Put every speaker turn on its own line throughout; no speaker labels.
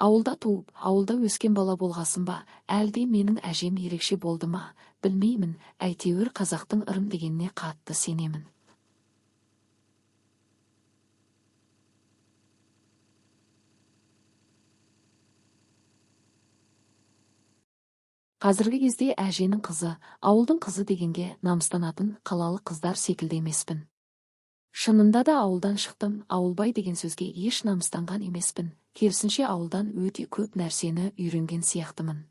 Ауылда туып, ауылда өскен бала болғасын ба, әлде менің әжем ерекше болды ма, білмеймін, әйтеуір қазақтың ырым дегеніне қатты сенемін. Қазіргі кезде әженің қызы, ауылдың қызы дегенге намыстанатын қалалық қыздар секілді емеспін. Шынында да ауылдан шықтым, ауылбай деген сөзге еш намыстанған емеспін, керісінше ауылдан өте көп нәрсені үйренген сияқтымын.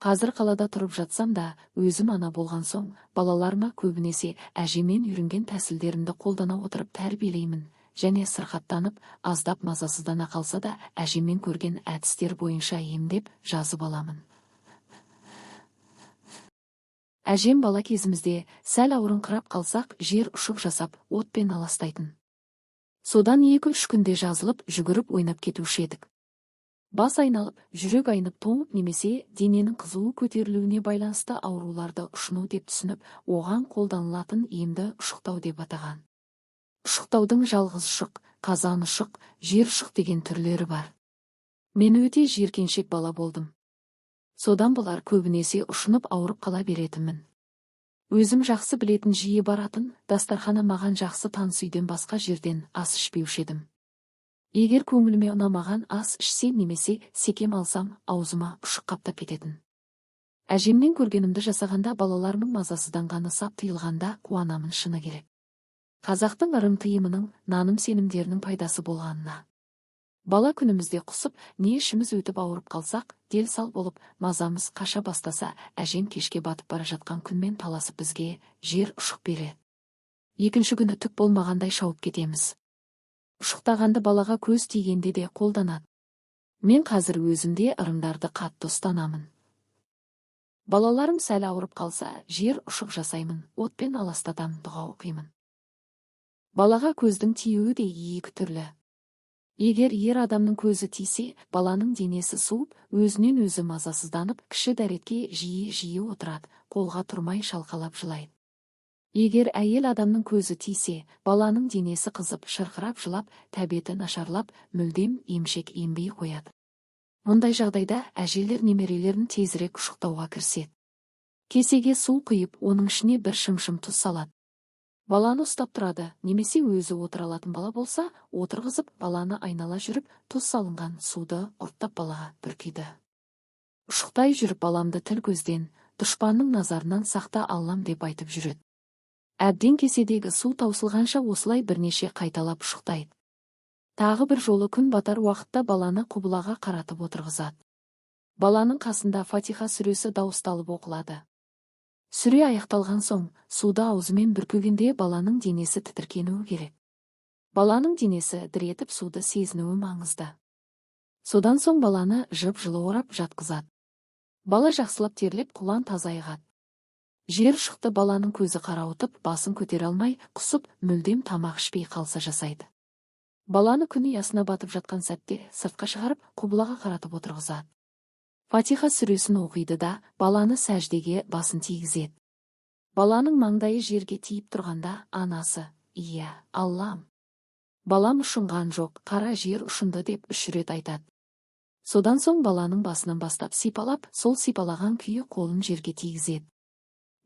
Қазір қалада тұрып жатсам да, өзім ана болған соң, балаларыма көбінесе әжемен үйренген тәсілдерімді қолдана отырып тәрбиелеймін, және сырқаттанып, аздап мазасыздана қалса да, әжемен көрген әдістер бойынша емдеп, жазып аламын. Әжем бала кезімізде сәл ауырыңқырап қалсақ, жер ұшық жасап, отпен аластайтын. Содан 2-3 күнде жазылып, жүгіріп ойнап кетуші едік. Бас айналып, жүрек айнып тоңып немесе дененің қызуы көтерілуіне байланысты ауруларды ұшыну деп түсініп, оған қолданылатын емді ұшықтау деп атаған. Ұшықтаудың жалғыз ұшық, қазан ұшық, жер ұшық деген түрлері бар. Мен өте жиіркеншек бала болдым. Содан болар көбінесе ұшынып ауырып қала беретінмін. Өзім жақсы білетін жиі баратын, дастархана маған жақсы таныс үйден басқа жерден ас ішпеуші едім. Егер көңіліме ұнамаған ас ішсем немесе секем алсам, аузыма ұшық қаптап кететін. Әжемнен көргенімді жасағанда балаларымның мазасызданғаны сап тыйылғанда қуанамын шыны керек. Қазақтың ырым тыйымының, наным сенімдерінің пайдасы болғанына. Бала күнімізде құсып, не ішіміз өтіп ауырып қалсақ, дел сал болып, мазамыз қаша бастаса, әжем кешке батып бара жатқан күнмен таласып бізге жер ұшық береді. Екінші күні түк болмағандай шауып кетеміз. Ұшықтағанды балаға көз тигенде де қолданады. Мен қазір өзімде ырымдарды қатты ұстанамын. Балаларым сәл ауырып қалса, жер ұшық жасаймын, отпен аластатамын, дұға оқимын. Балаға көздің тиюі де екі түрлі. Егер ер адамның көзі тисе, баланың денесі суып, өзінен өзі мазасызданып, кіші дәретке жиі-жиі отырады, қолға тұрмай шалқалап жылайды. Егер әйел адамның көзі тисе, баланың денесі қызып, шырқырап жылап, тәбеті нашарлап, мүлдем емшек ембей қояды. Мұндай жағдайда әжелер немерелерін тезірек ұшықтауға кіріседі. Кесеге су құйып, оның ішіне бір шымшым тұз салады. Баланы ұстап тұрады, немесе өзі отыра алатын бала болса, отырғызып, баланы айнала жүріп, тұз салынған суды ұрттап балаға бүркейді. Ұшықтай жүріп баламды тіл көзден, дұшпанның назарынан сақта Аллам деп айтып жүреді. Әбден кеседегі су таусылғанша осылай бірнеше қайталап ұшықтайды. Тағы бір жолы күн батар уақытта баланы құбылаға қаратып отырғызады. Баланың қасында Фатиха сүресі дауысталып оқылады. Сүре аяқталған соң, суды аузымен бүркегенде баланың денесі тітіркенуі керек. Баланың денесі дір етіп суды сезінуі маңызды. Содан соң баланы жып-жылы орап жатқызады. Бала жақсылап терлеп құлан таза айығады. Жер ұшықты баланың көзі қарауытып, басын көтере алмай, құсып, мүлдем тамақ ішпей қалса жасайды. Баланы күн ұясына батып жатқан сәтте сыртқа шығарып, құбылаға қаратып отырғызады. Фатиха сүресін оқиды да, баланы сәждеге басын тигізеді. Баланың маңдайы жерге тиіп тұрғанда анасы, «Иә, Аллам, балам ұшынған жоқ, қара жер ұшынды» деп 3 рет айтады. Содан соң баланың басынан бастап сипалап, сол сипалаған күйі қолын жерге тигізеді.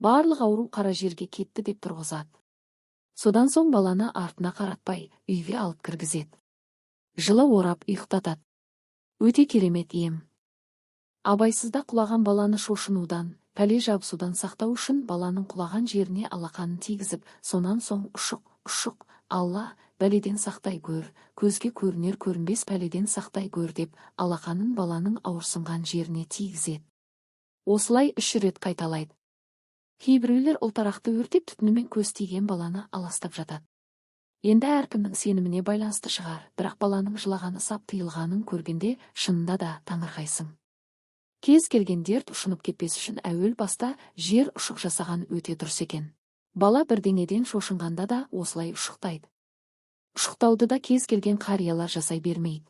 Барлық ауру қара жерге кетті деп тұрғызады. Содан соң баланы артына қаратпай, үйге алып кіргізеді. Жылы орап ұйықтатады. Өте керемет ем. Абайсызда құлаған баланы шошынудан, пәле жабысудан сақтау үшін баланың құлаған жеріне алақанын тигізіп, сонан соң ұшық, ұшық, Алла, бәледен сақтай көр, көзге көрінер көрінбес пәледен сақтай көр деп, алақанын баланың ауырсынған жеріне тигізеді. Осылай 3 рет қайталайды. Кейбіреулер ұлтарақты өртеп түтінімен көз тиген баланы аластап жатады. Енді әркімнің сеніміне байланысты шығар, бірақ баланың жылағаны сап тыйылғанын көргенде шынында да таңырқайсың. Кез келген дерт ұшынып кетпес үшін әуел баста жер ұшық жасаған өте дұрыс екен. Бала бірдеңеден шошынғанда да осылай ұшықтайды. Ұшықтауды да кез келген қариялар жасай бермейді.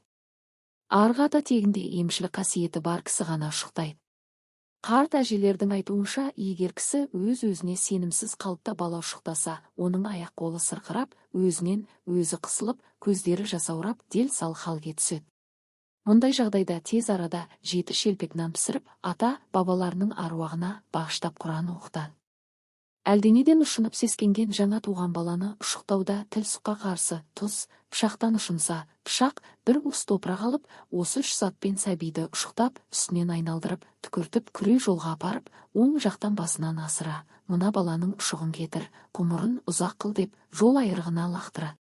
Арғы ата тегінде емшілік қасиеті бар кісі ғана ұшықтайды. Қарт әжелердің айтуынша, егер кісі өз-өзіне сенімсіз қалыпта бала ұшықтаса, оның аяқ қолы сырқырап, өзінен өзі қысылып, көздері жасаурап, дел сал халге түседі. Мұндай жағдайда тез арада 7 шелпек нан пісіріп, ата бабаларының аруағына бағыштап құран оқытады. Әлденеден ұшынып сескенген жаңа туған баланы ұшықтауда тіл сұққа қарсы тұз, пышақтан ұшынса, пышақ, бір уыс топырақ алып, осы үш затпен сәбиді ұшықтап, үстінен айналдырып, түкіртіп, күре жолға апарып, оң жақтан басынан асыра, мына баланың ұшығын кетір, ғұмырын ұзақ қыл деп, жол айырығына лақтырады.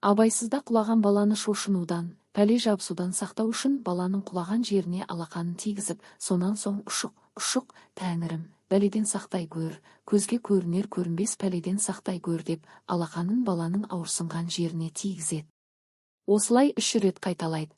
Абайсызда құлаған баланы шошынудан, пәле жабысудан сақтау үшін баланың құлаған жеріне алақанын тигізіп, сонан соң ұшық, ұшық, тәңірім, бәледен сақтай көр, көзге көрінер көрінбес пәледен сақтай көр деп, алақанын баланың ауырсынған жеріне тигізеді. Осылай 3 рет қайталайды.